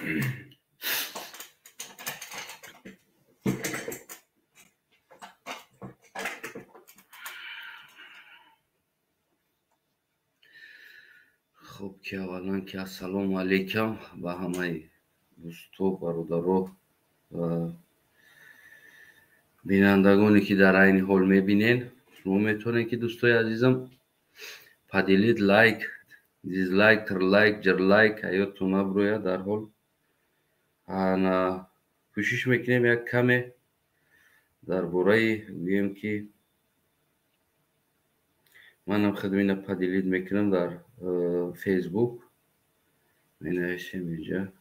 Хуб, ки аввалан ки ассалому алайкум ба ҳамаи дӯсто, бародаро ва бинандагоне, ки дар айни ҳол мебинен. Шумо метавонед, ки, дӯстои азизам, поделить, лайк, дизлайк, трлайк, ҷрлайк, ҳаёттон набурояд. Дар ҳол ана кӯшиш мекунем як каме дар бораи, гӯем ки, манам худам ина поделить мекунам дар Фейсбук, менависем инҷа.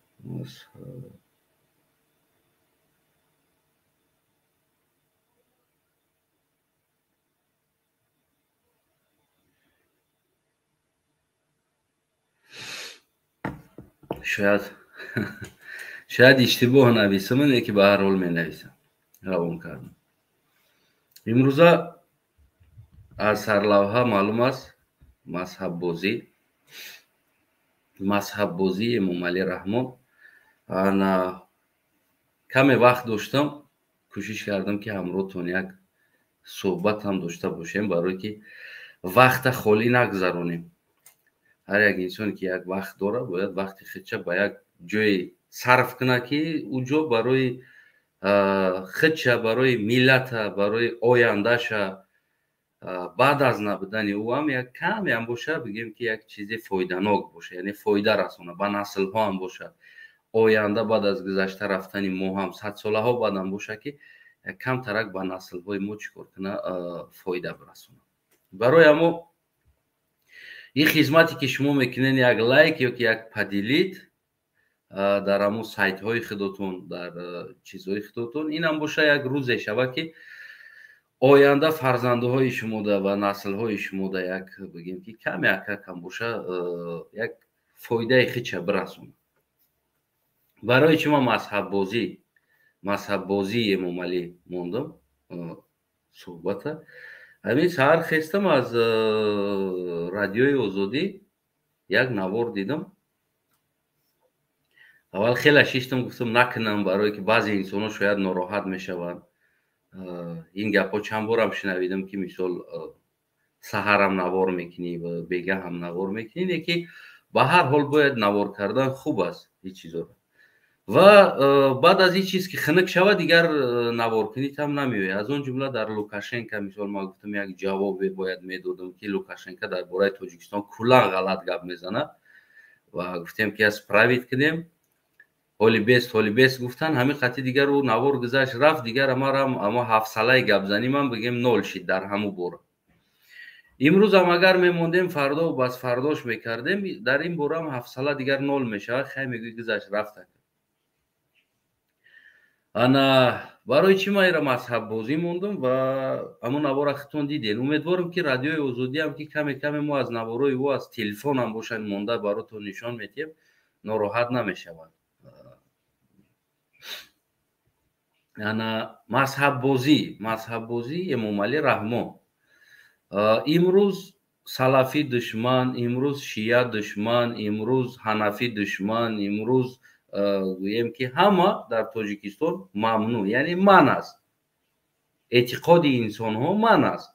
Шояд иштибоҳ нависам, не ки ба ҳар ҳол менависам, равон кардам. Имрӯза аз сарлавҳа маълум аст: мазҳаббозӣ, мазҳаббозии Эмомалӣ Раҳмон. Ана каме вақт доштам, кӯшиш кардам, ки ҳамроҳтон як суҳбат ҳам дошта бошем, барое ки вақта холӣ нагзаронем. Ҳар як инсоне, ки як вақт дорад, бояд вақти худша ба як ҷое сарф кунад, ки ӯ ҷо барои худша, барои миллата, барои ояндаша, баъд аз набудани ӯ ҳам як камеам боша, бигем ки, як чизе фоиданок боша, яъне фоида расона ба наслҳо ҳам бошад, оянда баъд аз гузашта рафтани мо ҳам, садсолаҳо баъдам боша, ки як камтарак ба наслҳои мо чӣ кор куна, фоида бирасона. Барои ҳамо ин хизмате, ки шумо мекунед, як лайк ё ки як поделить дар ҳамун сайтҳои худотон, дар чизҳои худотон, инам боша, як рӯзе шава, ки оянда фарзандҳои шумода ва наслҳои шумода як, бигем ки, каме акакам боша, як фоидаи хича бирасонад. Барои чӣ ман мазҳаббозии Эмомалӣ мондам суҳбата? Ҳамин саҳар хестам, аз Радиои Озодӣ як навор дидам. Аввал хеле шиштам, гуфтам, накунам, барое ки баъзе инсонҳо шояд нороҳат мешаванд. Ин гапҳо чанд борам шунавидам, ки мисол саҳарам навор мекунӣ ва бегаҳам навор мекунӣ. Не ки ба ҳар ҳол бояд навор кардан хуб аст ин чизоро. Ва баъд аз ин чиз ки хунук шавад, дигар наворкунитам намеояд. Аз он ҷумла дар Лукашенко, мисол, ман гуфтам, як ҷавобе бояд медодам, ки Лукашенко дар бораи Тоҷикистон куллан ғалат гап мезанад, ва гуфтем, ки исправить кунем. Ҳоли бест, ҳоли бест гуфтан, ҳамин қати дигар ӯ навор гузашт, рафт. Дигар амарам ама ҳафсалаи гапзанӣ ман, бигем, нол шид дар ҳамун бора. Имрӯзам агар мемондем, фардо бас фардош мекардем, дар ин борам ҳафсала дигар нол мешавад. Хай, мегӯй, гузашт, рафт. Ана барои чӣ ман ира мазҳаббозӣ мондам ва ҳамун навора худтон диден. Умедворам, ки Радиои Озодиам, ки каме каме мо аз наворои ӯ аз телефонам бошад монда, баротон нишон метиҳем, нороҳат намешавад. Ана мазҳаббозӣ Эмомалӣ Раҳмон. Имрӯз салафӣ душман, имрӯз шия душман, имрӯз ҳанафӣ душман, имрӯз, гӯем ки, ҳама дар Тоҷикистон мамнӯъ, яъне ман аст, эътиқоди инсонҳо ман аст,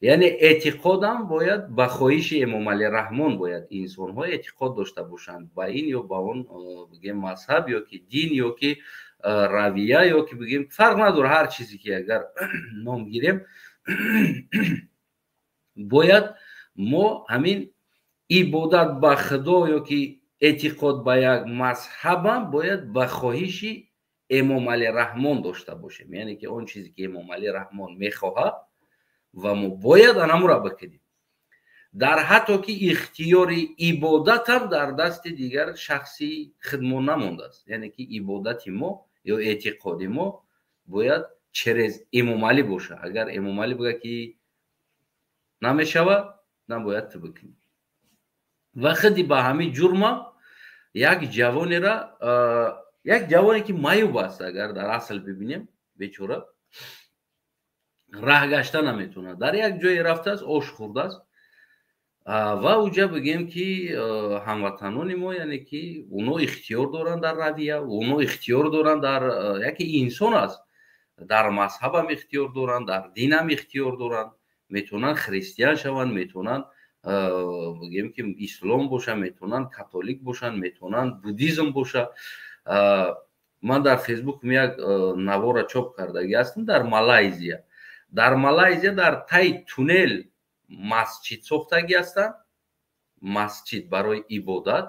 яъне эътиқодам бояд ба хоҳиши Эмомалӣ Раҳмон, бояд инсонҳо эътиқод дошта бошанд ба ин ё ба он, бигем, мазҳаб ё ки дин ё ки равия ё ки, бигем, фарқ надорад, ҳар чизе ки агар ном гирем, бояд мо ҳамин ибодат ба Худо ё ки эътиқод ба як мазҳабам бояд ба хоҳиши Эмомалӣ Раҳмон дошта бошем, яъне ки он чизе ки Эмомалӣ Раҳмон мехоҳад ва мо бояд анамура бикунем, дар ҳатто ки ихтиёри ибодатам дар дасти дигар шахси худмо намондааст, яъне ки ибодати мо ё эътиқоди мо бояд через Эмомалӣ бошад. Агар Эмомалӣ бигӯяд, ки намешавад, набояд ту бикунӣ. Ва худи ба ҳамин ҷурмам як ҷавонера, як ҷавоне, ки маъюб аст, агар дар асл бибинем, бечора раҳ гашта наметавонад, дар як ҷое рафтааст, ош хӯрдааст. Ва уҷа бигем ки ҳамватанони мо, яъне ки оно ихтиёр доранд дар равия, оно ихтиёр доранд дар яке инсон аст, дар мазҳабам ихтиёр доранд, дар динам ихтиёр доранд, метавонанд христиан шаванд, метавонанд бигем ки ислом бошанд, метавонанд католик бошанд, метавонанд буддизм бошанд. Ман дар Фейсбук як навора чоп кардагӣ ҳастам дар Малайзия. Дар Малайзия дар таи туннел масҷид сохтагӣ ҳастанд, масҷид барои ибодат,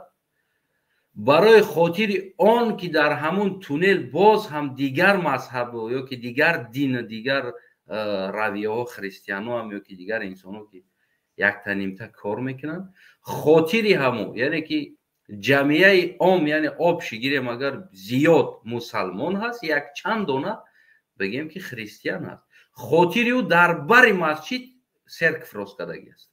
барои хотири он ки дар ҳамун туннел боз ҳам дигар мазҳаб ё ки дигар дин, дигар равияҳо, христианҳоам ё ки дигар инсонҳо ки якта нимта кор мекунанд, хотири ҳамун, яъне ки ҷамъияи ом, яъне обши гирем агар зиёд мусалмон ҳаст, як чанд дона бигем ки христиан ҳаст, хотири ӯ дар бари масҷид церковь рост кардагӣ аст,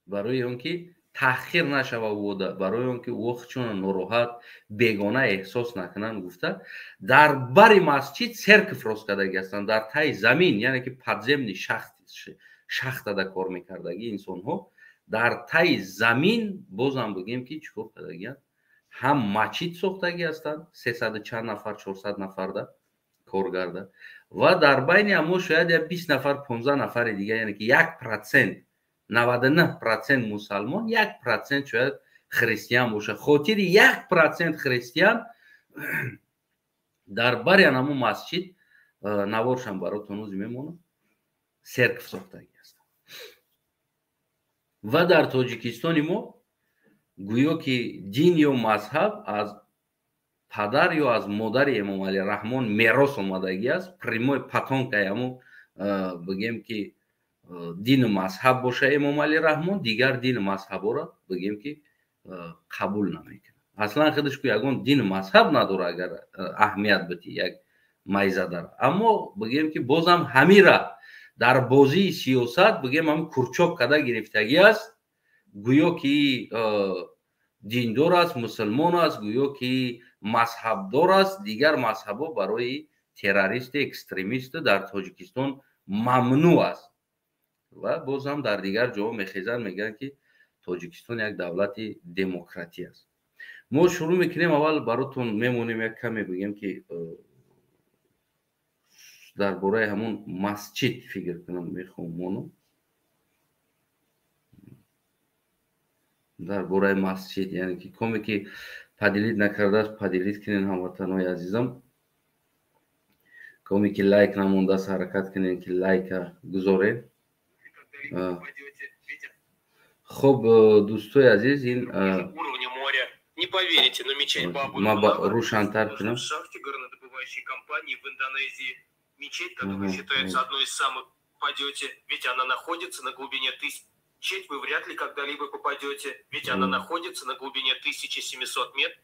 барои он ки таҳқир нашава ӯда, барои он ки ӯ худшона нороҳат, бегона эҳсос накунанд гуфта, дар бари масҷид церковь рост кардагӣ ҳастанд, дар таи замин, яъне ки подземный шахтада кор мекардагӣ инсонҳо, дар таи замин бозам бигем ки чӣ кор кардагианд, ҳам масҷид сохтагӣ ҳастанд, 300 чанд нафар, 400 нафарда коргарда, ва дар байни ҳамо шояд я 20 нафар, 15 нафари дига, яъне ки 1%, 99% мусалмон, 1% шояд христиан бошад. Хотири 1% христиан дар бари ҳамо масҷид наворшам баротон ӯзи мемонам, церковь сохтагӣ ҳастанд. Ва дар Тоҷикистони мо гӯё ки дин ё мазҳаб аз падар ё аз модари Эмомалӣ Раҳмон мерос омадагӣ аст, прямой потомкаи ҳамун бигем ки дину мазҳаб боша Эмомалӣ Раҳмон, дигар дину мазҳабҳоро бигем ки қабул намекунад. Аслан худаш ку ягон дину мазҳаб надора, агар аҳамият бити як майзадара. Аммо бигем ки бозам ҳамира дар бозии сиёсат бигем ҳам курчок када гирифтагӣ аст, гӯё ки диндор аст, мусулмон аст, гӯё ки мазҳабдор аст, дигар мазҳабҳо барои террористу экстремисту дар Тоҷикистон мамнӯъ аст. Ва боз ҳам дар дигар ҷоҳо мехезанд, мегӯянд ки Тоҷикистон як давлати демократӣ аст. Мо шурӯъ мекунем, аввал баротон мемонем як каме бигем ки дар бораи ҳамон масҷид фикр кунам мехоҳам монам. Дар бораи масҷид, яъне ки коме ки поделить накардааст, поделить кунед ҳамватанҳои азизам. Коме ки лайк намондааст, ҳаракат кунед ки лайка гузоред. Хуб, дӯстои азиз, ин Не поверите, но мечеть рӯшантар кунам. В шахте горнодобывающей компании в Индонезии. Мечеть, которая считается одной из самых, попадете, ведь она находится на глубине 1000. Мечеть вы вряд ли когда-либо попадете, ведь она находится на глубине 1700 метров.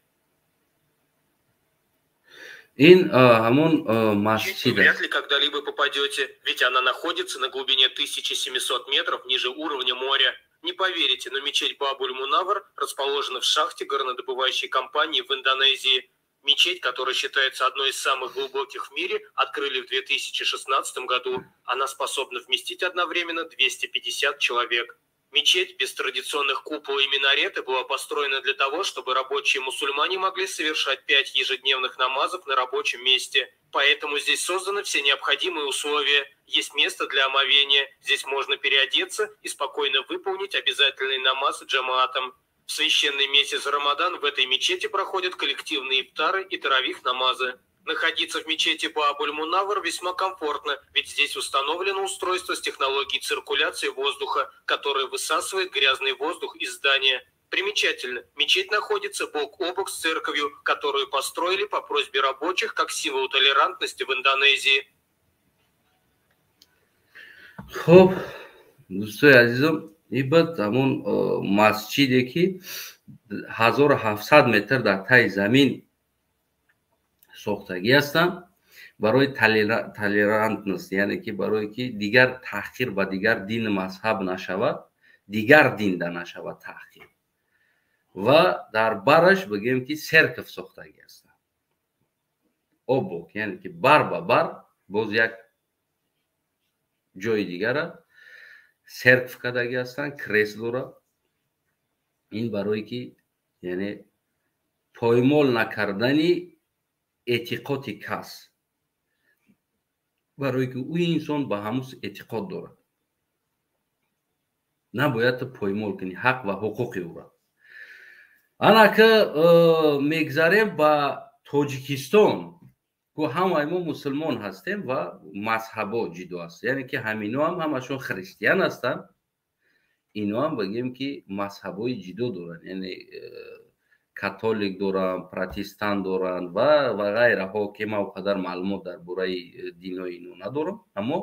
Ин ҳамон масҷид. Вы вряд ли когда-либо попадете, ведь она находится на глубине 1700 метров ниже уровня моря. Не поверите, но мечеть Бабуль-Мунавар расположена в шахте горнодобывающей компании в Индонезии. Мечеть, которая считается одной из самых глубоких в мире, открыли в 2016 году. Она способна вместить одновременно 250 человек. Мечеть без традиционных купол и минарета была построена для того, чтобы рабочие мусульмане могли совершать 5 ежедневных намазов на рабочем месте. Поэтому здесь созданы все необходимые условия. Есть место для омовения, здесь можно переодеться и спокойно выполнить обязательный намаз джамаатом. В священный месяц Рамадан в этой мечети проходят коллективные ифтары и таравих намазы. Находиться в мечети Бабуль-Мунавар весьма комфортно, ведь здесь установлено устройство с технологией циркуляции воздуха, которое высасывает грязный воздух из здания. Примечательно, мечеть находится бок о бок с церковью, которую построили по просьбе рабочих как символ толерантности в Индонезии. Хоб, дӯстои азизам, ибад ҳамон масҷиде ки 1700 метр дар таи замин сохтагӣ ҳастанд барои толерантност, яъне ки барое ки дигар таҳқир ба дигар дину мазҳаб нашавад, дигар динда нашавад таҳқир. Ва дар бараш бигӯем ки церковь сохтагӣ ҳастанд. Обок, яъне ки бар ба бар боз як ҷои дигара. церковь кардагӣ ҳастанд, крест дора. Ин барое ки яъне поймол накардани эътиқоди кас, барое ки ӯ инсон ба ҳамун эътиқод дорад, набояд ту поймол кунӣ ҳақ ва ҳуқуқи ӯра. Анака мегзарем ба Тоҷикистон. Ку ҳамаи мо мусулмон ҳастем ва мазҳабо ҷидо аст, яъне ки ҳамино ҳам ҳамашон христиан ҳастанд, ино ҳам бигем ки мазҳабҳои ҷидо доранд, яъне католик доранд, протестант доранд ва ғайраҳо, ки ман он қадар маълумот дар бораи динои ино надорам, аммо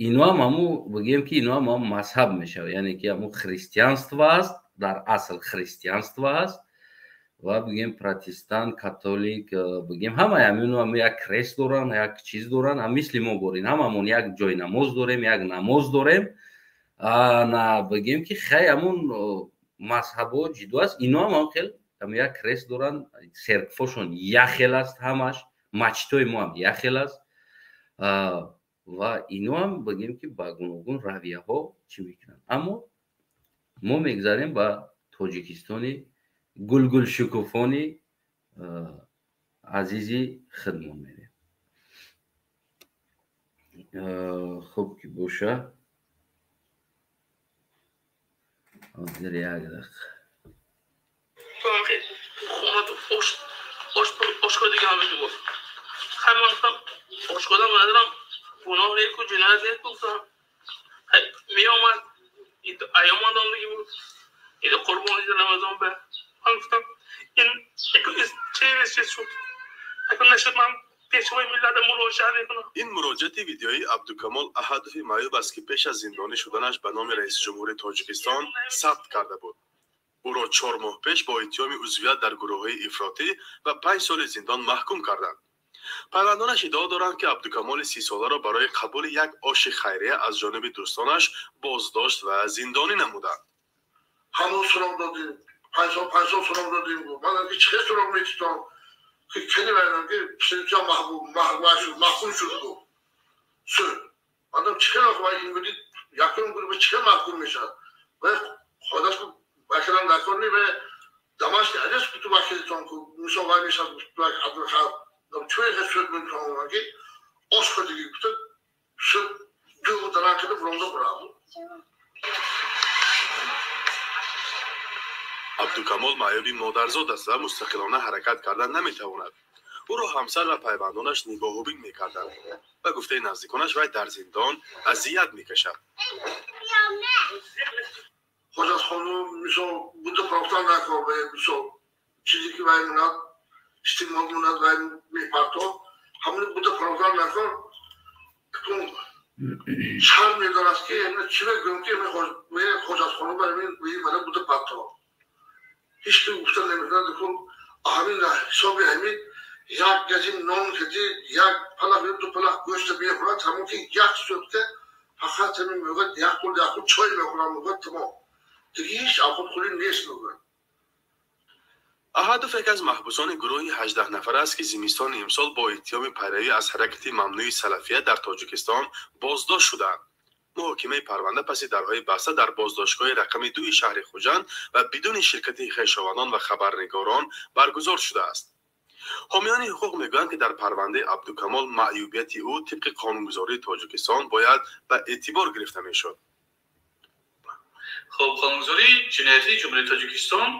ино ҳам ҳаму бигем ки ино ҳам мазҳаб мешавад, яъне ки ҳаму христианство аст, дар асл христианство аст ва бигем протестант, католик, бигем ҳамаи ҳамино ҳам як крест доранд, як чиз доранд, ҳам мисли мо борин, ҳамамон як ҷои намоз дорем, як намоз дорем. На бигем ки хай ҳамун мазҳабҳо ҷидо аст, ино ҳам хел ҳам як крест доранд, церквошон як хел аст, ҳамаш мачитои мо ҳам як хел аст ва ино ҳам бигем ки ба гуногун равияҳо чӣ мекунанд. Аммо мо мегзарем ба Тоҷикистони гулгулшукуфони азизи худмон мерем. Хуб ки боша, ҳозир як дақиқа. Меомад айём дигӣ буд, иди қурбон, иди рамазон ба ман гуфтам ин чиз шуд, акун нашуд, ман пешвои миллат муроҷиат мекунам. Ин муроҷиати видеоии Абдукамол Аҳадови маъюб аст, ки пеш аз зиндонӣ шуданаш ба номи раиси ҷумҳури Тоҷикистон сабт карда буд. Ӯро 4 моҳ пеш бо иттиҳоми узвият дар гурӯҳҳои ифротӣ ва 5 соли зиндон маҳкум карданд. Пайвандонаш иддао доранд, ки Абдукамоли 30-соларо барои қабули як оши хайрия аз ҷониби дӯстонаш боздошт ва зиндонӣ намуданд. Ҳамон суроғ додем, 5 сол суроғ додем. Ман чӣ хел суроғ метитон? Кени вайрам ки писарча маҳкум шуд гуфт. Суд. Ман чӣ хел ва ин буди якум гурӯҳ чӣ хел маҳкум мешавад? Ва худаш вакилам накорни ва домашний арест куту вакилитон ку мисол вай мешавад адвокат. Чӯй хел суд мекунам ки ош хӯрдагӣ гуфта суд ду даран карда буронда бурад. Абдукамол маъюби модарзод аст ва мустақилона ҳаракат кардан наметавонад. Ӯро ҳамсар ва пайвандонаш нигоҳубин мекарданд. Ба гуфтаи наздиконаш, вай дар зиндон азият мекашад. Хоҷатхону мисол буда профтан накор, мисол чизе ки вай монад, истеъмол монад, вай мепарто, ҳамони буда профтан накор. Шарм медорад ки чӣ мегӯям ки хоҷатхону мана буда парто. Ҳеҷ ки гуфта наметавонад. Ҳамин ҳисоби ҳамин як газим нон кади, як палах ё ду палах гӯшта мехӯрад, ҳамон ки як сутка фақат ҳамин мегӯяд, як қул як қул чой мехӯрам, мегӯяд, тамом. Диги ҳеҷ авқотхӯрӣ нест, мегӯяд. Аҳадов яке аз маҳбусони гурӯҳи 18 нафар аст, ки зимистони имсол бо иттиҳоми пайравӣ аз ҳаракати мамнӯи салафия дар Тоҷикистон боздошт шуданд. Муҳокимаи парванда паси дарҳои баста дар боздоштгоҳи рақами 2 шаҳри Хуҷанд ва бидуни ширкати хешовандон ва хабарнигорон баргузор шудааст. Ҳомиёни ҳуқуқ мегӯянд, ки дар парвандаи Абдукамол маъюбияти ӯ тибқи қонунгузории Тоҷикистон бояд ба эътибор гирифта мешуд. Хоб, қонунгузории ҷиноятии Ҷумҳурии Тоҷикистон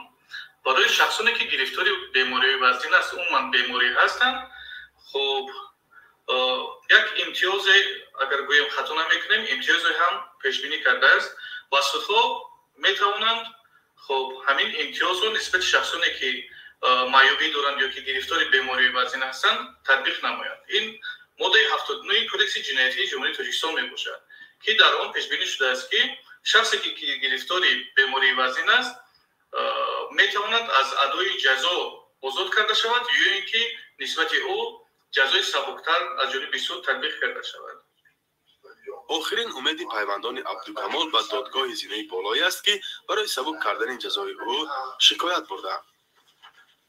барои шахсоне ки гирифтори бемориҳои вазнин аст, умуман беморӣ ҳастанд, хоб як имтиёзе, агар гӯем хато намекунем, имтиёзе ҳам пешбинӣ кардааст ва судҳо метавонанд хоб ҳамин имтиёзро нисбати шахсоне ки маъюбӣ доранд ё ки гирифтори бемории вазнин ҳастанд татбиқ намоянд. Ин моддаи 79 Кодекси ҷиноятии Ҷумҳурии Тоҷикистон мебошад, ки дар он пешбинӣ шудааст, ки шахсе ки гирифтори бемории вазнин аст метавонад аз адои ҷазо озод карда шавад ё ин ки нисбати ӯ ҷазои сабуктар аз ҷониби суд татбиқ карда шавад. Охирин умеди пайвандони Абдукамол ба додгоҳи зинаи болоӣ аст, ки барои сабук кардани ҷазои ӯ шикоят бурдаанд.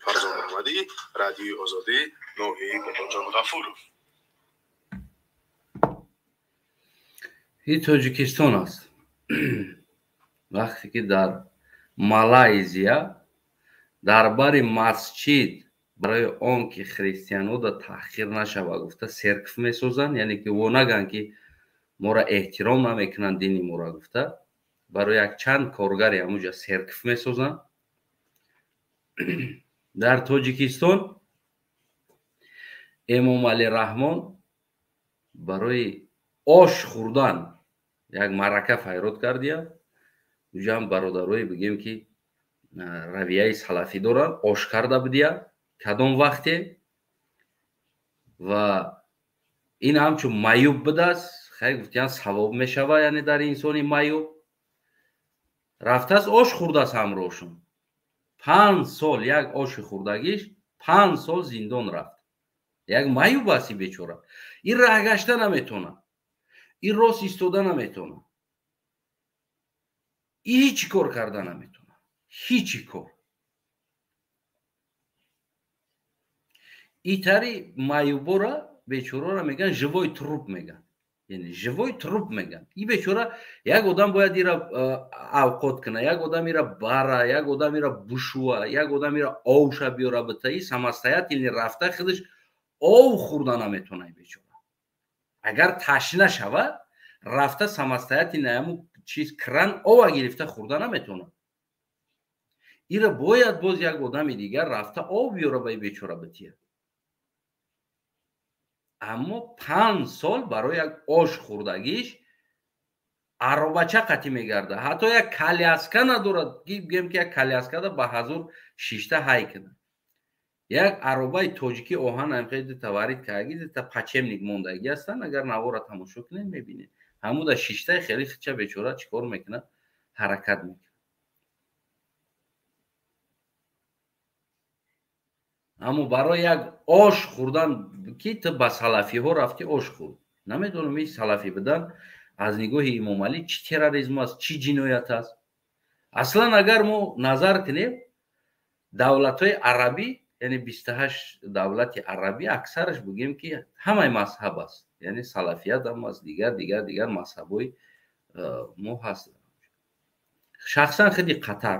Фарзон Муҳаммадӣ, Радиои Озодӣ, ноҳияи Бобоҷон Ғафуров. Ин Тоҷикистон аст. Вақте ки дар Малайзия дар бари масҷид барои он ки христианҳода таҳқир нашава гуфта серкф месозанд, яъне ки во наган ки моро эҳтиром намекунанд дини моро гуфта, барои якчанд коргари ҳамуҷа серкф месозанд. Дар Тоҷикистон Эмомалӣ Раҳмон барои ош хӯрдан як маърака файрод кардия. Уҷаам бародарое бигем ки равияи салафӣ доранд, ош карда будия кадом вақте, ва ин ҳамчун маъюб будааст. Хай гуфтиян савоб мешава, яъне дар инсони маъюб рафтааст ош хӯрдааст ҳамроҳшон. 5 сол як оши хӯрдагиш 5 сол зиндон рафт. Як маъюб аст бечора. Ин раҳ гашта наметавонад, ин рост истода наметавонад, ин ҳеҷ кор карда наметавонад, ҳеҷ кор. Итари маъюбора бечорора меган живой труп меган, яъне живой труп меган. И бечора як одам бояд ира авқот куна, як одам ира бара, як одам ира бушува, як одам ира овша биёра бита. И самостоятельно рафта худаш ов хӯрда наметавонад бечора. Агар ташна шава, рафта самостоятельно ҳамун чиз кран ова гирифта хӯрда наметавонад. Ира бояд боз як одами дигар рафта ов биёра ба бечора бития. Аммо 5 сол барои як ош хӯрдагиш аробача қатӣ мегарда. Ҳатто як коляска надорад, гӯем ки як коляскада ба ҳазур шишта ҳай кунад. Як аробаи тоҷикӣ оҳан ҳамхел дута варид кардаги, дута пачемник мондагӣ ҳастанд. Агар навора тамошо кунед мебинед. Ҳамуда шиштаи хеле хича бечора чӣ кор мекунад? Ҳаракат мекунад. Аммо барои як ош хӯрдан ки ту ба салафиҳо рафти ош хӯрд. Намедонам ин салафӣ будан аз нигоҳи Эмомалӣ чӣ терроризм аст, чӣ ҷиноят аст. Аслан агар мо назар кунем, давлатҳои арабӣ, яъне 28 давлати арабӣ аксараш бигем ки ҳамаи мазҳаб аст, яъне салафият ҳам аст, дигар дигар дигар мазҳабҳои мо ҳаст. Шахсан худи Қатар,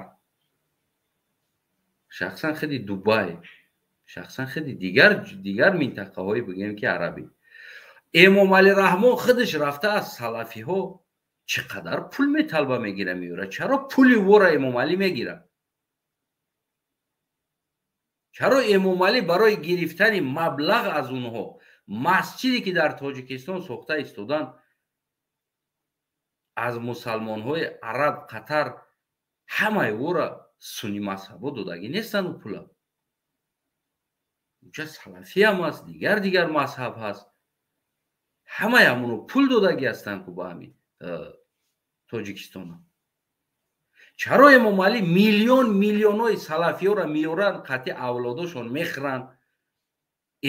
шахсан худи Дубай, шахсан худи дигар минтақаҳои бигем ки арабӣ. Эмомалӣ Раҳмон худаш рафта аз салафиҳо чӣ қадар пул металба мегира меёра. Чаро пули вора Эмомалӣ мегира? Чаро Эмомалӣ барои гирифтани маблағ аз онҳо масҷиде ки дар Тоҷикистон сохта истодан аз мусалмонҳои араб, Қатар ҳамаи вора сунни мазҳабо додагӣ нестанд у пула? Уҷа салафиам аст, дигар дигар мазҳаб ҳаст. Ҳамаи ҳамоно пул додагӣ ҳастанд ку ба ҳамин Тоҷикистона. Чаро Эмомалӣ миллион миллионҳои салафиёро меёранд, қатъи авлодошон мехӯранд?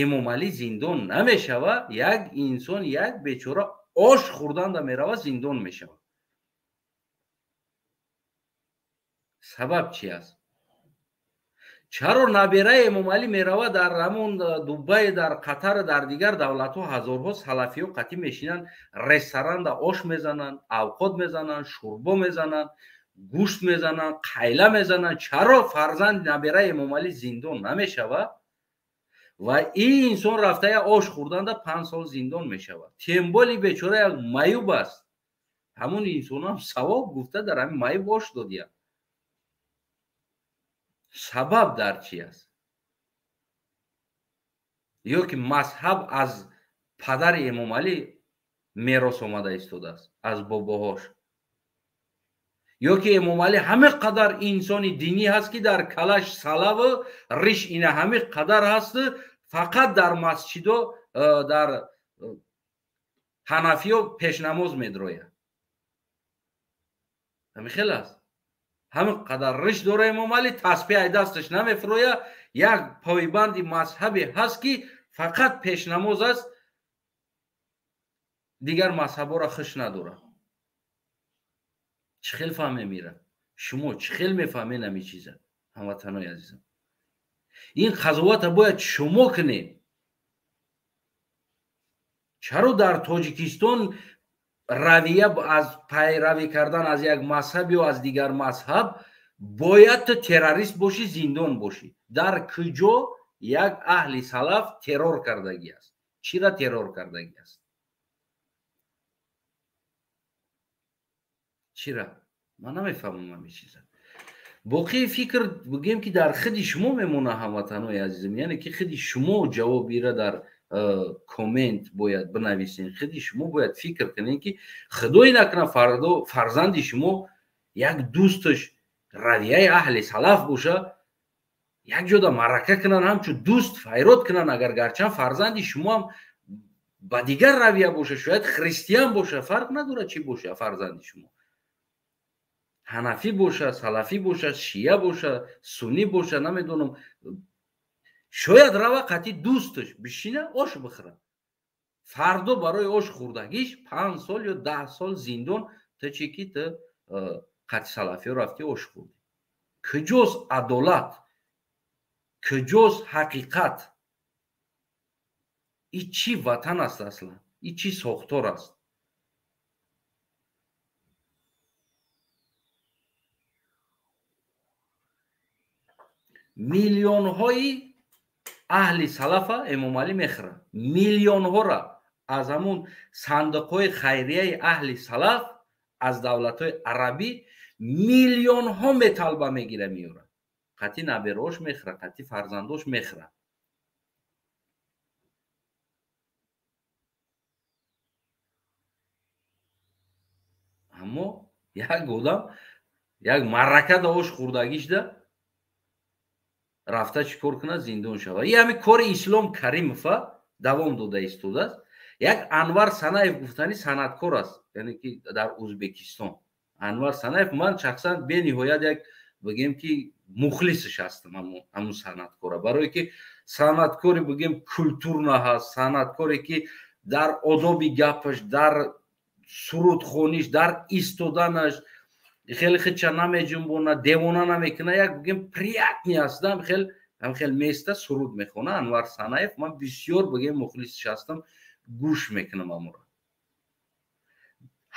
Эмомалӣ зиндон намешава, як инсон, як бечора ош хӯрданда мерава, зиндон мешава. Сабаб чи аст? Чаро набираи Эмомалӣ мерава дар ҳамон Дубай, дар Қатар, дар дигар давлатҳо ҳазорҳо салафиҳо қатъӣ мешинанд, ресторанда ош мезананд, авқот мезананд, шӯрбо мезананд, гӯшт мезананд, қайла мезананд. Чаро фарзанди набираи Эмомалӣ зиндон намешава ва ин инсон рафта як ош хӯрданда 5 сол зиндон мешавад? Темболи бечора як маъюб аст. Ҳамон инсонам савоб гуфта дар ҳамин маъюб ош додия. Сабаб дар чи аст? Ё ки мазҳаб аз падари Эмомалӣ мерос омада истодааст, аз бобоҳош? Ё ки Эмомалӣ ҳамин қадар инсони динӣ ҳаст ки дар калаш салаву риш ина ҳамин қадар ҳаст, фақат дар масҷидо, дар ҳанафиё пешнамоз медрояд? Ҳамин хел аст. Ҳамин қадар риш дора Эмомалӣ, таспеҳ ай дасташ намефуроя, як пойбанди мазҳабе ҳаст ки фақат пешнамоз аст, дигар мазҳабҳоро хуш надорад. Чӣ хел фаҳме мира? Шумо чӣ хел мефаҳмед ҳамин чиза, ҳамватанои азизам? Ин қазовата бояд шумо кунед. Чаро дар Тоҷикистон равия аз пайравӣ кардан аз як мазҳаб ё аз дигар мазҳаб бояд ту террорист бошӣ, зиндон бошӣ. Дар куҷо як аҳли салаф террор кардагӣ аст? Чира террор кардагӣ аст? Чира? Ман намефаҳмам ҳамин чиза. Боқии фикр бигем ки дар худи шумо мемона, ҳамватанои азизм, яъне ки худи шумо ҷавобира дар коммент бояд бинависен. Худи шумо бояд фикр кунед ки худое накунад фардо фарзанди шумо як дӯсташ равияи аҳли салаф боша, як ҷода маърака кунанд, ҳамчун дӯст файрод кунанд. Агар гарчанд фарзанди шумоам ба дигар равия боша, шояд христиан боша, фарқ надорад чӣ боша фарзанди шумо, ҳанафӣ боша, салафӣ боша, шия боша, суннӣ боша, намедонам, шояд рава қатъи дӯсташ бишина ош бихӯра, фардо барои ош хӯрдагиш 5 сол ё 10 сол зиндон. Ту чӣ ки ту қатъи салафиё рафтӣ ош хӯрдӣ? Куҷост адолат? Куҷост ҳақиқат? И чӣ ватан аст аслан? И чӣ сохтор аст? Миллионҳои аҳли салафа Эмомалӣ мехӯрад, миллионҳоро аз ҳамун сандуқҳои хайрияи аҳли салаф аз давлатҳои арабӣ миллионҳо металба мегира меёрад, қатъи набераош мехӯрад, қатъи фарзандош мехӯрад. Аммо як одам як маъракада ош хӯрдагишда рафта чӣ кор кунад? Зиндон шавад. И ҳами кори Ислом Каримова давом дода истодааст. Як Анвар Санаев гуфтани санъаткор аст, яъне ки дар Ӯзбекистон. Анвар Санаев ман шахсан бениҳоят як бигем ки мухлисаш ҳастам ҳамун санъаткора, барое ки санъаткори бигем культурна ҳаст, санъаткоре ки дар одоби гапаш, дар сурудхониш, дар истоданаш хеле хича намеҷунбона, девона намекуна, як бигем приятный аст, ҳам хел места суруд мехона. Анвар Санаев ман бисёр бигем мухлисаш ҳастам, гӯш мекунам амура.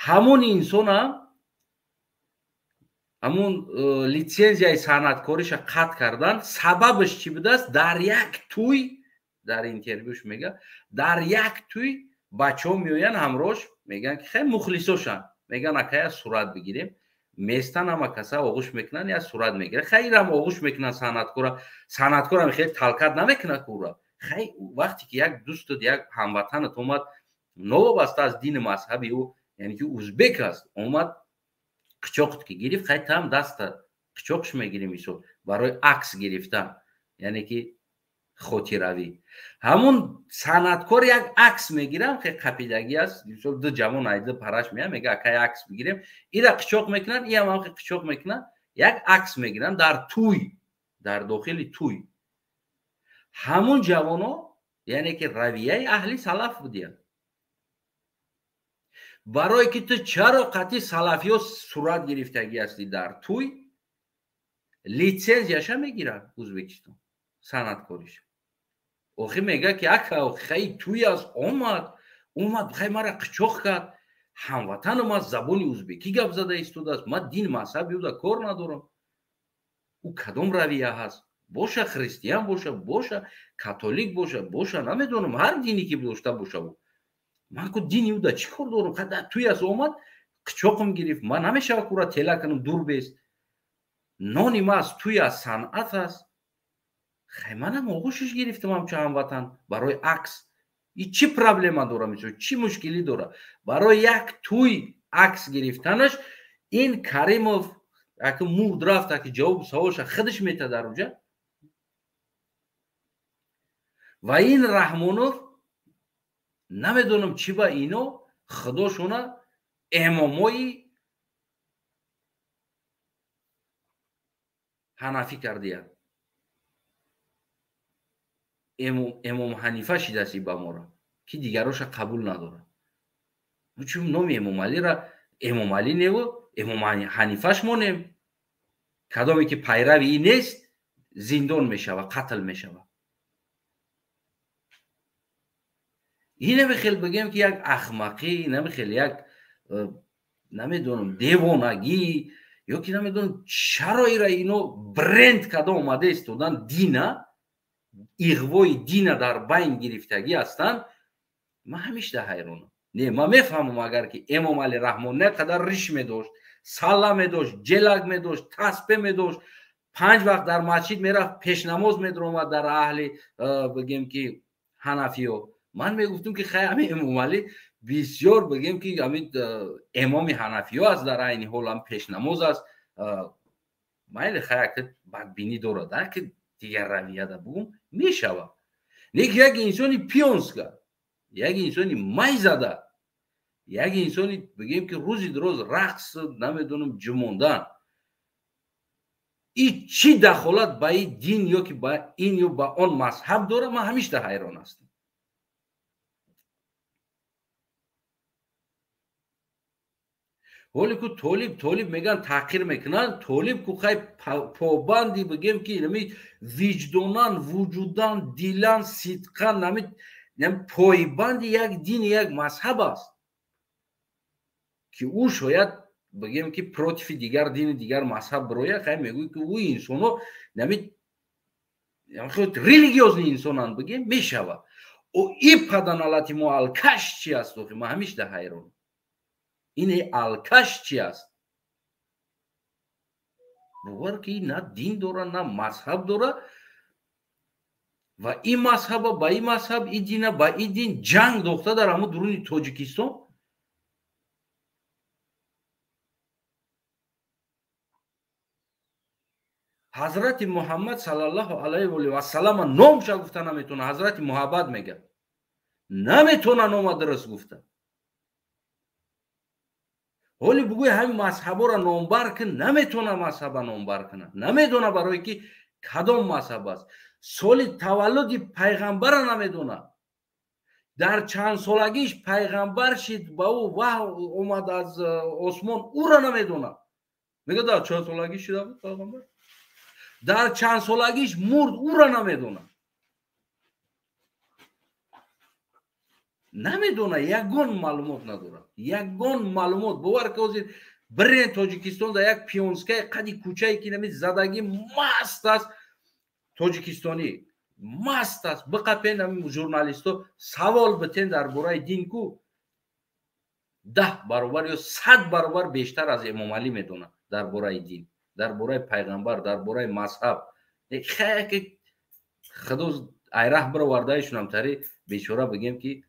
Ҳамон инсонам ҳамун литсензияи санъаткориша қатъ кардан, сабабаш чӣ будааст? Дар як тӯй, дар интервюш мега, дар як тӯй бачаҳо меоянд ҳамроҳш, мегӯянд ки хеле мухлисошанд, мегӯянд акая сурат бигирем. Местан ҳама каса оғӯш мекунанд, як сурат мегиранд. Хайрам оғӯш мекунанд санъаткора, санъаткорам хеле талкат намекунад кура. Хай вақте ки як дӯстат, як ҳамватанат омад, новобаста аз дини мазҳаби ӯ, яъне ки узбек аст, омад қичоқт ки гирифт, хай там даста қичоқш мегирем мисол барои акс гирифтан, яъне ки хотиравӣ. Ҳамун санъаткор як акс мегирам, хе қапидагӣ аст, мисол ду ҷавон айда параш меяд, мега акай акс бигирем, ира қичоқ мекунанд, иам ҳам қичоқ мекунанд, як акс мегиранд дар тӯй, дар дохили тӯй. Ҳамун ҷавоно яъне ки равияи аҳли салаф будиянд. Барое ки ту чаро қатъи салафиё сурат гирифтагӣ ҳастӣ дар тӯй, литсензияша мегиранд Ӯзбекистон санъаткориша. Охи мега ки ака, хай тӯй аст, омад, омад, хай мара қичоқ кард, ҳамватанам аст, забони ӯзбекӣ гап зада истодааст, ман дин мазҳаби ӯда кор надорам. Ӯ кадом равия ҳаст? Боша христиан боша, боша католик боша, боша намедонам, ҳар дине ки дошта боша ӯ. Ман ку дини ӯда чӣ кор дорам? Хай дар тӯй аст, омад, қичоқам гирифт, ман намешава кура тела кунам, дур бест. Нони ма аз тӯй аст, санъат аст. Хай манам оғӯшиш гирифтам ҳамчун ҳамватан барои акс. И чӣ проблема дора, мисол чӣ мушкилӣ дора? Барои як тӯй акс гирифтанаш ин Каримов аки мурд рафт, аки ҷавоби саволша худаш мета дар уҷа. Ва ин Раҳмонов намедонам чӣ ба ино худошона эмомои ҳанафӣ кардиянд. Эмом Ҳанифа шидаст ба мора, ки дигароша қабул надорад. Чун номи Эмомалира Эмомалӣ неву Эмом Ҳанифаш монем. Кадоме ки пайрави ин нест, зиндон мешава, қатл мешава. Инаме хел бигем ки як ахмақӣ, инаме хел як Намедонам, девонагӣ ё ки намедонам чаро ира ино бренд када омада истодан, дина иғвои дина дар байн гирифтагӣ ҳастанд. Ман ҳамеша ҳайронам. Не, ман мефаҳмам, агар ки Эмомалӣ Раҳмон не қадар риш медошт, салла медошт, ҷелак медошт, таспе медошт, 5 вақт дар масҷид мерафт, пешнамоз медаромад дар аҳли бигем ки ҳанафиё, ман мегуфтам ки хай ҳамин Эмомалӣ бисёр бигем ки ҳамин эмоми ҳанафиё аст, дар айни ҳол ҳам пешнамоз аст, майли хай ки бадбинӣ дорад, ки дигар равияда бугум мешавад. Не ки як инсони пионска, як инсони майзада, як инсони бигем ки рӯзи дароз рақс, намедонам, ҷумондан, и чӣ дахолат ба ин дин ё ки ба ин ё ба он мазҳаб дорад, ман ҳамеша ҳайрон ҳастам. Ҳоле ку толиб толиб меган, таҳқир мекунанд, толиб ку хай побанди бигем ки нами виҷдонан, вуҷудан, дилан, сидқан нами пойбанди як дини, як мазҳаб аст, ки ӯ шояд бигем ки против дигар дини, дигар мазҳаб бирояд, хай мегӯй ки ӯ инсоно нами религиозни инсонанд, бигем мешавад. О и паданалати мо алкаш чи аст? Охи ман ҳамеша ҳайронам, ине алкаш чи аст? Бовар ки на дин дора, на мазҳаб дора, ва ин мазҳаба ба ин мазҳаб, ин дина ба ин дин ҷанг дохта дар ҳамун дуруни Тоҷикистон. Ҳазрати Муҳаммад саллаллоҳу алайҳи вассалама номша гуфта наметавона, Ҳазрати Муҳаббат мегӯяд, наметавона нома дуруст гуфта. Ҳоли бугӯй ҳамин мазҳаборо номбар кун, наметавона мазҳаба номбар кунад, намедона барое ки кадом мазҳаб аст, соли таваллуди пайғамбара намедона, дар чанд солагиш пайғамбар шид, ба ӯ ваҳй омад аз осмон, ӯро намедона. Мегӯяд дар чанд солагиш шида буд пайғамбар, дар чанд солагиш мурд, ӯро намедона. Намедона, ягон маълумот надорад, ягон маълумот. Бовар ки ҳозир бирен Тоҷикистон дар як пионскаи қади кӯчае ки нами задагӣ маст аст, тоҷикистонӣ маст аст, биқапен ҳамин журналистҳо савол битен дар бораи дин, ку 10 баробар ё 100 баробар бештар аз Эмомалӣ медонад дар бораи дин, дар бораи пайғамбар, дар бораи мазҳаб. Хе худо айраҳ бировардаишунам тари бечора бигем ки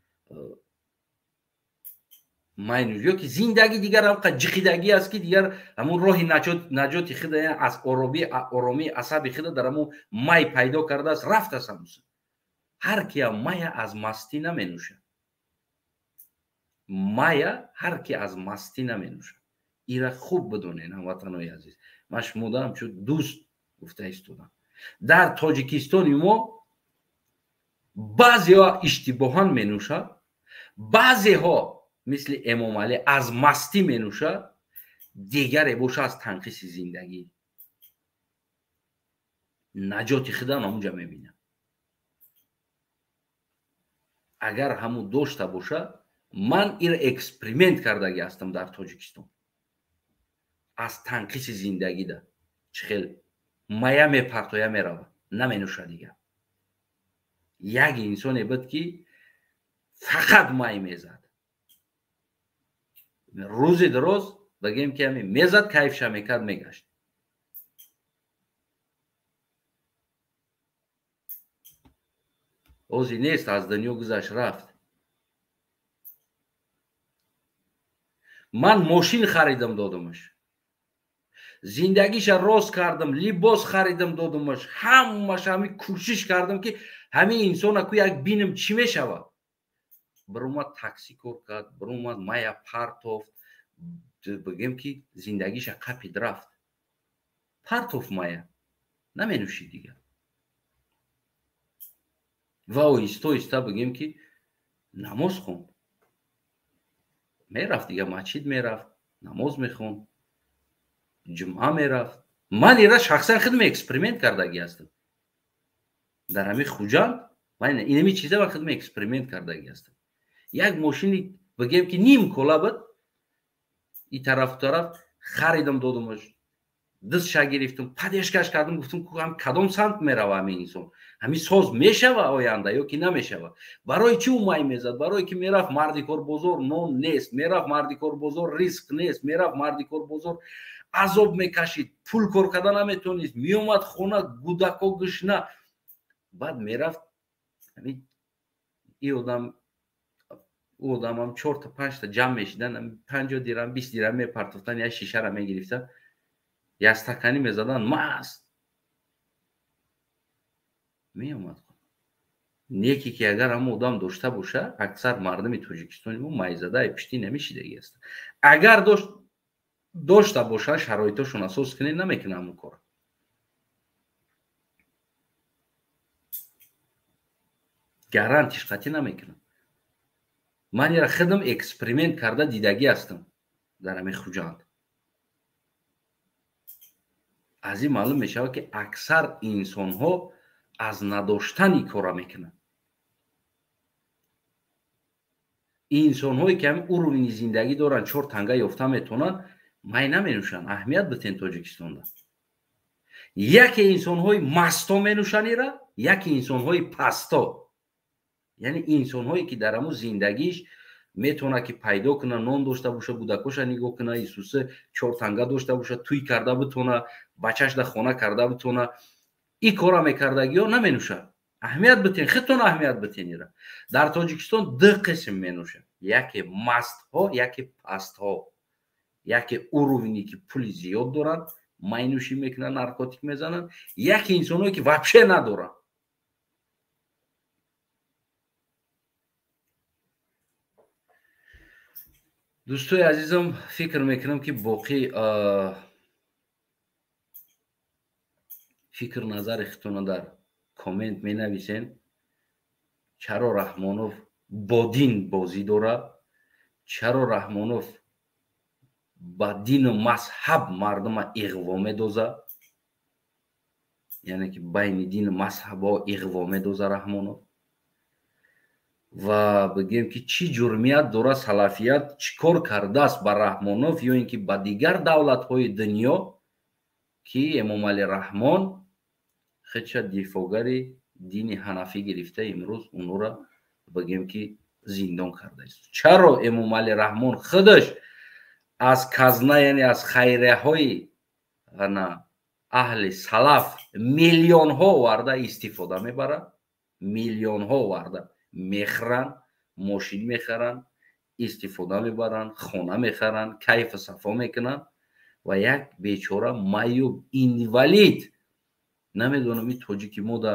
майнуш ё ки зиндагӣ дигар ҳамқа ҷиқидагӣ аст, ки дигар ҳамун роҳи наҷоти худа аз оромии асаби худа дар ҳамун май пайдо кардааст, рафтааст ҳамуса. Ҳар киам мая аз мастӣ наменӯшад, мая ҳар ки аз мастӣ наменӯшад. Ира хуб бидонед, ҳамватанои азиз, ман шумо дарам чун дӯст гуфта истодам. Дар Тоҷикистони мо баъзеҳо иштибоҳан менӯшад, баъзеҳо мисли Эмомалӣ аз мастӣ менӯшад, дигаре боша аз танқиси зиндагӣ наҷоти худам ҳамунҷа мебинам. Агар ҳамун дошта боша, ман ира эксперимент кардагӣ ҳастам дар Тоҷикистон, аз танқиси зиндагида чӣ хел мая мепартоя меравад, наменӯшад дигар. Як инсоне буд ки фақат май мезад, рӯзи дароз бигем ки ҳамин мезад, кайфша мекард, мегашт. Ози нест, аз дунё гузашт, рафт. Ман мошин харидам, додамаш, зиндагиша рост кардам, либос харидам, додамаш, ҳамаша ҳамин кӯшиш кардам ки ҳамин инсона ку як бинам чӣ мешавад. Биромад такси кор кард, биромад мая партофт, бигем ки зиндагиша қапид рафт, партофт мая, наменӯшид дигар. Ва оҳиста оҳиста бигем ки намоз хонд, мерафт дигар, масҷид мерафт, намоз мехонд, ҷумъа мерафт. Ман ира шахсан худам эксперимент кардагӣ ҳастам дар ҳамин Хуҷанд, ман инами чиза ман худам эксперимент кардагӣ ҳастам. Як мошини бигем ки ним кола буд, И тарафу тараф харидам, додамаш, дастша гирифтам, поддержка ш кардам, гуфтам, кадом самт мерава ҳамин инсон, ҳамин соз мешава оянда ё ки намешава. Барои чӣ ӯ май мезад? Барое ки мерафт мардикорбозор, нон нест, мерафт мардикорбозор, ризқ нест, мерафт мардикорбозор, азоб мекашид, пул кор карда наметонист, меомад хона, гудако гушна, баъд мерафт. И одам, ӯ одамам чорта панҷта ҷамъ мешидан, 50 дирам, 20 дирам мепартофтан, як шишара мегирифтан, як стаканӣ мезадан, маст меомад. Неки ки агар ҳама одам дошта боша, аксар мардуми Тоҷикистони мо майзадаи пиштӣ намешидагӣ ҳастанд. Агар дошта бошанд, шароитошон асос кунед, намекунад ҳамон кора. Гарантиш қатъӣ намекунам. Ман ира худам эксперимент карда дидагӣ ҳастам дар ҳамин Хуҷанд. Аз ин маълум мешавад, ки аксар инсонҳо аз надоштани кора мекунанд. Инсонҳое ки ҳамин уровень и зиндагӣ доранд, чор танга ёфта метавонанд, май наменӯшанд. Аҳамият битен, Тоҷикистонда яке инсонҳои масто менӯшанд ира, яке инсонҳои пасто, яъне инсонҳое ки дар ҳамун зиндагиш метавонад ки пайдо кунад, нон дошта боша, кӯдакоша нигоҳ кунад, исусе чор танга дошта боша, тӯй карда битона, бачаш да хона карда битона, и кора мекардагиҳо наменӯшад. Аҳамият битен, худтон аҳамият битен ира. Дар Тоҷикистон ду қисм менӯшад: яке мастҳо, яке пастҳо. Яке уровень е ки пули зиёд доранд, майнӯшӣ мекунанд, наркотик мезананд, яке инсонҳое ки вообще надоранд. Дӯстои азизам, фикр мекунам, ки боқӣ фикр назари худтона дар коммент менависен. Чаро Раҳмонов бо дин бозӣ дорад? Чаро Раҳмонов ба дину мазҳаб мардума иғво медозад? Яъне ки байни дину мазҳабҳо иғво медоза Раҳмонов. Ва бигӯем, ки чӣ ҷурмият дорад салафият, чӣ кор кардааст ба Раҳмонов ё ин ки ба дигар давлатҳои дунё, ки Эмомалӣ Раҳмон худша дифоъгари дини ҳанафӣ гирифта, имрӯз онҳоро, бигӯем, ки зиндон кардааст? Чаро Эмомалӣ Раҳмон худаш аз казна, яъне аз хайрияҳои ана аҳли салаф миллионҳо оварда истифода мебарад? Миллионҳо оварда мехӯранд, мошин мехаранд, истифода мебаранд, хона мехаранд, кайфу сафо мекунанд ва як бечора маюб, инвалид. Намедонам, ин тоҷики мо да,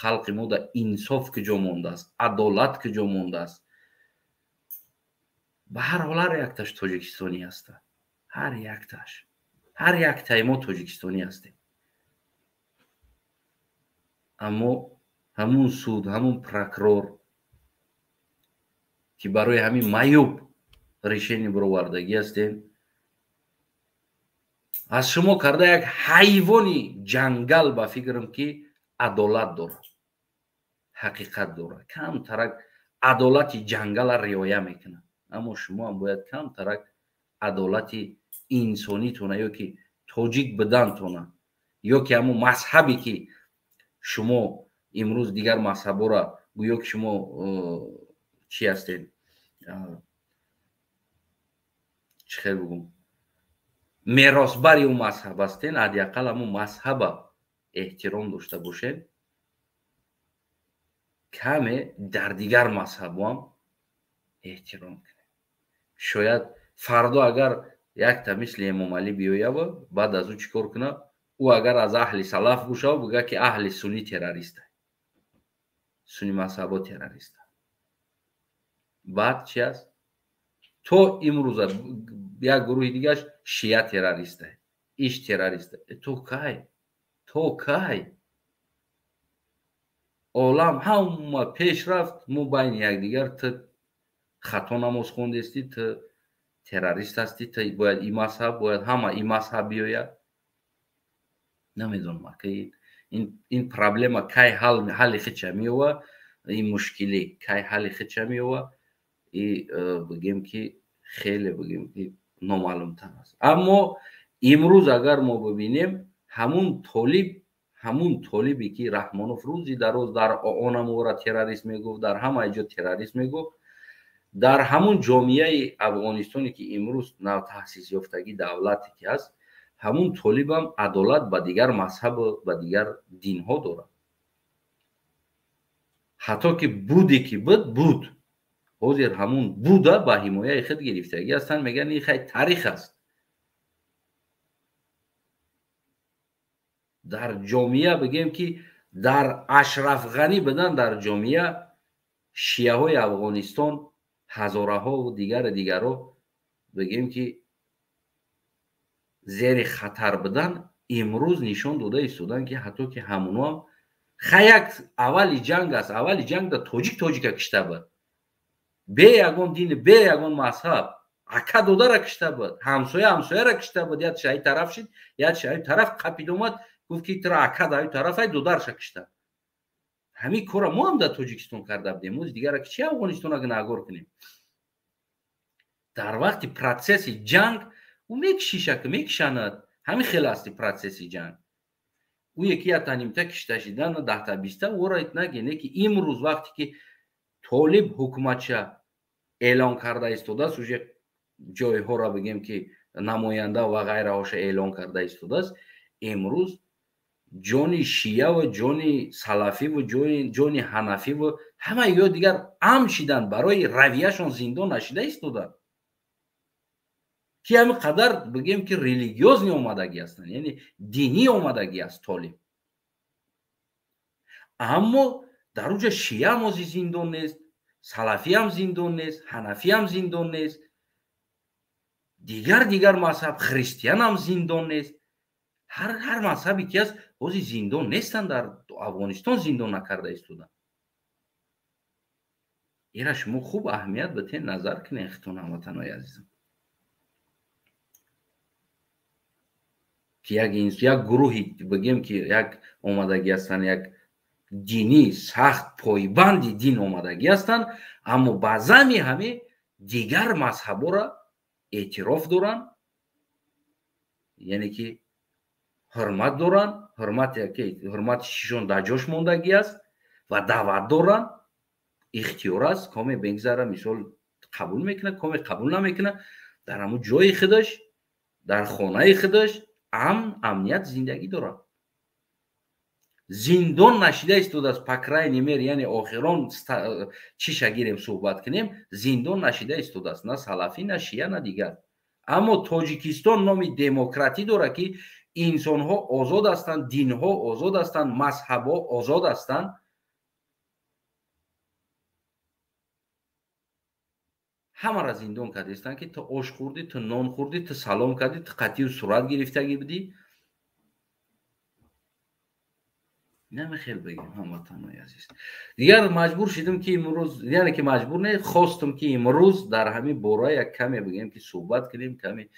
халқи мо да инсоф куҷо мондааст, адолат куҷо мондааст? Ба ҳар ҳол, ҳар якташ тоҷикистонӣ ҳаста, ҳар якташ, ҳар яктаи мо тоҷикистонӣ ҳастем. Аммо ҳамун суд, ҳамун прокурор, ки барои ҳамин маюб решение бировардагӣ ҳастем, аз шумо карда як ҳайвони ҷангал. Ба фикрам, ки адолат дорад, ҳақиқат дорад, камтарак адолати ҷангала риоя мекунад. Аммо шумо ҳам бояд камтарак адолати инсонитона ё ки тоҷик бидантона, ё ки ҳамун мазҳабе ки шумо имрӯз дигар мазҳабҳоро гӯё ки шумо чӣ ҳастед, чӣ хел бигӯм, меросбари ӯ мазҳаб ҳастен, ҳадди ақал ҳамун мазҳаба эҳтиром дошта бошед, каме дар дигар мазҳабҳоам эҳтиром кунед. Шояд фардо агар якта мисли Эмомалӣ биёява, баъд аз ӯ чӣ кор кунад? Ӯ агар аз аҳли салаф бошава, бигӯяд, ки аҳли суннӣ террориста, сунни мазҳабо террориста. Баъд чи аст? То имрӯза як гурӯҳи дигааш шия террориста, иш террориста. То кай, то кай? Олам ҳама пеш рафт, мо байни якдигар: ту хато намоз хондестӣ, ту террорист ҳастӣ, ту бояд и мазҳаб, бояд ҳама и мазҳаб биёяд. Намедонам, ака, ин проблема кай ҳалли худша меёва, ин мушкилӣ кай ҳалли худша меёва. И бигем, ки хеле, бигем, ки Номаълумтар аст. Аммо имрӯз агар мо бибинем, ҳамун толибе ки Раҳмонов рӯзи дароз дар ООН-ам ӯра террорист мегуфт, дар ҳамаи ҷо террорист мегуфт, дар ҳамун ҷомеаи Афғонистоне ки имрӯз навтаъсисёфтагӣ давлате ки ҳаст, ҳамун толибам адолат ба дигар мазҳабу ба дигар динҳо дорад. Ҳатто ки буде ки буд, ҳозир ҳамун буда ба ҳимояи худ гирифтагӣ ҳастанд, мегӯянд ин хай таърих аст. Дар ҷомеа бигем ки дар Ашрафғанӣ будан, дар ҷомеа шияҳои Афғонистон, ҳазораҳову дигару дигарро бигем ки зери хатар будан, имрӯз нишон дода истоданд ки ҳатто ки ҳамуноам хай як аввали ҷанг аст. Аввали ҷангда тоҷик тоҷика кишта буд, бе ягон дин, бе ягон мазҳаб, ака додара кишта буд, ҳамсоя ҳамсояра кишта буд. Як шаи тараф шид, як шаи тараф қапид, омад, гуфт ки тира ака даи тараф ай додарша кишта. Ҳамин кора мо ҳам дар Тоҷикистон карда будем. Оз дигара ки чи Афғонистона гунаҳгор кунем? Дар вақти процесси ҷанг ӯ мекишиша ки мекишанад, ҳамин хел асти процесси ҷанг. Ӯе ки якта нимта кишта шидан, даҳта биста ӯро наге не ки имрӯз вақте ки толиб ҳукуматша эълон карда истодааст, уже ҷойҳоро бигем ки намоянда ва ғайраҳоша эълон карда истодааст, имрӯз ҷони шия ва ҷони салафиву ҷони ҳанафиву ҳамаи ё дигар амн шидан, барои равияшон зиндон нашида истоданд ки ҳамин қадар бигем ки религиозный омадагӣ ҳастанд, яъне динӣ омадагӣ аст толиб. Аммо дар уҷа шияам ози зиндон нест, салафиам зиндон нест, ҳанафиам зиндон нест, дигар мазҳаб, христианам зиндон нест. Ҳар мазҳабе ки ҳаст, ҳози зиндон нестанд, дар Афғонистон зиндон накарда истоданд. Ира шумо хуб аҳамият битен, назар кунед хитон, ҳамватанои азизам, ки як гурӯҳи бигем ки як омадагӣ ҳастанд, як динӣ сахт пойбанди дин омадагӣ ҳастанд, аммо ба зами ҳаме дигар мазҳабҳоро эътироф доранд, яъне ки ҳурмат доранд, ҳурмати шишон дар ҷош мондагӣ аст ва даъват доранд, ихтиёр аст, коме бегзара, мисол, қабул мекунад, коме қабул намекунад, дар ҳамун ҷои худаш, дар хонаи худаш амн, амният зиндагӣ дорад. Зиндон нашида истодааст, по крайней мере, яъне охирон чиша гирем суҳбат кунем, зиндон нашида истодааст на салафӣ, на шия, на дигар. Аммо Тоҷикистон номи демократӣ дорад ки инсонҳо озод ҳастанд, динҳо озод ҳастанд, мазҳабҳо озод ҳастанд. Ҳамаро зиндон кардастанд ки ту ош хӯрдӣ, ту нон хӯрдӣ, ту салом кардӣ, ту қатъию сурат гирифтагӣ будӣ. Намехел бигем, ҳамватанои азиз. Дигар маҷбур шидам ки имрӯз, яъне ки маҷбур не, хостам ки имрӯз дар ҳамин бора як каме бигем ки суҳбат кунем, каме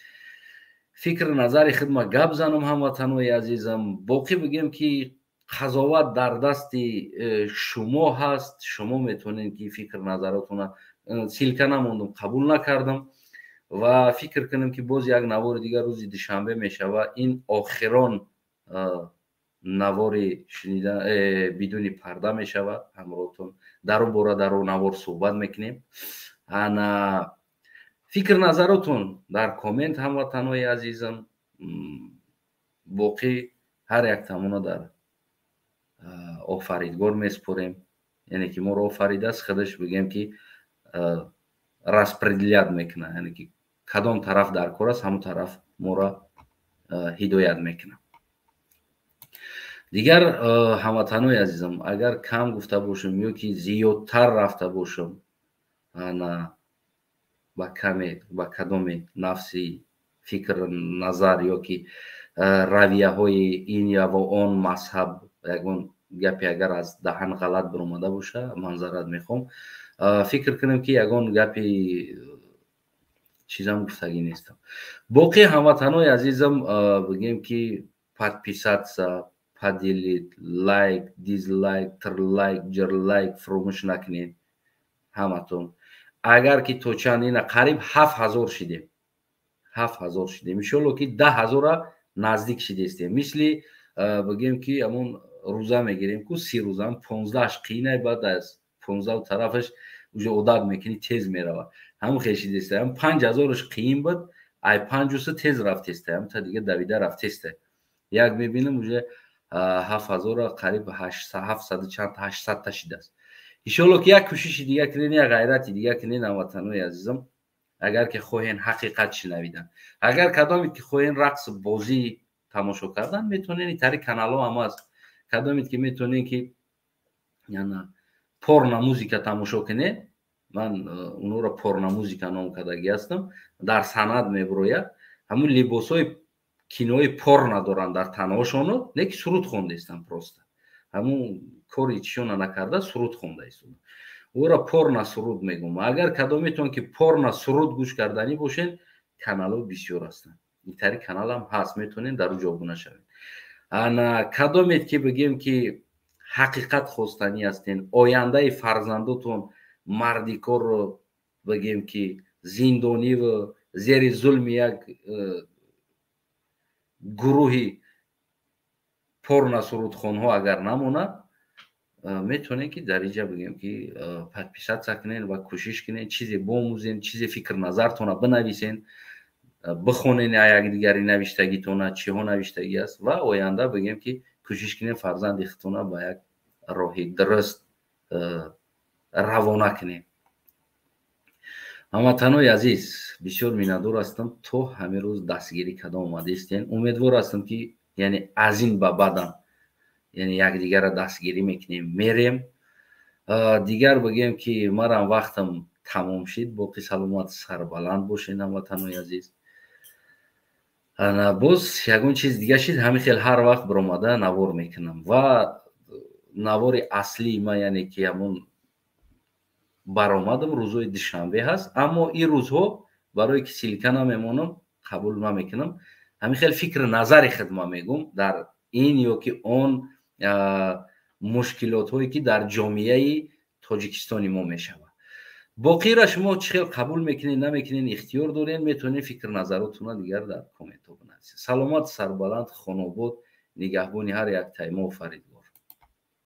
фикр назари худма гап занам, ҳамватанои азизам. Боқӣ бигем ки қазоват дар дасти шумо ҳаст, шумо метавонед ки фикр назаротона. Ссылка намондам, қабул накардам ва фикр кунем ки боз як навори дигар рӯзи душанбе мешава. Ин охирон навори шунида бидуни парда мешавад. Ҳамроҳтон дар ӯ бора дар ӯ навор суҳбат мекунем. Ана фикр назаротон дар коммент, ҳамватанои азизам. Боқӣ ҳар як тамона дар офаридгор меспорем, яъне ки моро офаридааст, худаш бигем ки распределять мекунад, яъне ки кадом тараф дар кор аст, ҳамон тараф моро ҳидоят мекунад. Дигар, ҳамватанои азизам, агар кам гуфта бошам ё ки зиёдтар рафта бошам, ана ба каме ба кадоме нафси фикр назар ё ки равияҳои ин ё он мазҳаб ягон гапе агар аз даҳан ғалат баромада боша, манзарат мехоҳам. Фикр кунем ки ягон гапи чизам гуфтагӣ нестам. Боқӣ, ҳамватанои азизам, бигем ки подписаться, поделить, лайк, дизлайк, трлайк, ҷрлайк фуромӯш накунед ҳаматон. Агар ки то чанд ина қариб 7000 шидем. 7000 шидем. Иншолло ки 10 000-а наздик шидестем. Мисли бигем ки ҳамон рӯза мегирем ку 30 рӯза, 15-аш қиинай, баъд аз 15 тарафаш уже одат мекунӣ, тез мерава. Ҳамн хел шидеста. Ҳам 5000-аш қиин буд, ай панҷуса тез рафтеста, ҳамта дига давида рафтеста. Як мебинам, уже 7000-а қариб ҳафтсаду чанд, 800-та шидааст. Иншолло ки як кӯшиши дига кунен, як ғайрати дига кунен, ҳамватанои азизам, агар ки хоҳен ҳақиқат шинавидан. Агар кадомед ки хоҳен рақс, бозӣ тамошо кардан, метавонен, итари каналҳо ҳам аст. Кадомед ки метавонен ки порно музыка тамошо кунед, ман онҳоро порно музыка ном кардагӣ ҳастам, дар санъат мебурояд. Ҳамун либосҳои кинои порно доранд дар танҳошоно, не ки суруд хондестам, просто ҳамун кори чишона накарда, суруд хонда истода. Ӯро порно суруд мегӯм. Агар кадометон ки порно суруд гӯш карданӣ бошед, каналҳо бисёр ҳастанд, итари каналам ҳаст, метавонед дар ӯ обуна шавед. Ана кадомед ки бигем ки ҳақиқат хостанӣ ҳастен, ояндаи фарзандотон мардикорро бигем ки зиндониву зери зулми як гурӯҳи порно сурудхонҳо агар намонад, метавонем ки дар инҷа бигем ки подписаться кунен ва кӯшиш кунен, чизе бомӯзен, чизе фикр назартона бинависен, бихонен якдигари навиштагитона, чиҳо навиштагӣ аст, ва оянда бигем ки кӯшиш кунем, фарзанди худтона ба як роҳи дуруст равона кунем. Ҳамватанои азиз, бисёр миннатдор ҳастам, то ҳамин рӯз дастгирӣ карда омадаистен. Умедвор ҳастам ки, яъне, аз ин ба баъдам, яъне, якдигарро дастгирӣ мекунем, мерем. Дигар бигем ки марам вақтам тамом шид. Боқӣ саломат, сарбаланд бошед, ҳамватанои азиз. Боз ягон чиз дига шид, ҳамин хел ҳар вақт биромада навор мекунам. Ва навори аслии ман, яъне ки ҳамон баромадам, рӯзҳои душанбе ҳаст, аммо ин рӯзҳо барое ки ссылка намемонам, қабул намекунам. Ҳамин хел фикри назари худма мегӯм дар ин ё ки он мушкилотҳое ки дар ҷомеаи Тоҷикистони мо мешавад. Боқиро шумо чӣ хел қабул мекунед, намекунед, ихтиёр доред. Метавонед фикр назаротона дигар дар комментҳо бинависед. Саломат, сарбаланд, хонобод, нигаҳбони ҳар як таймо Офаридгор.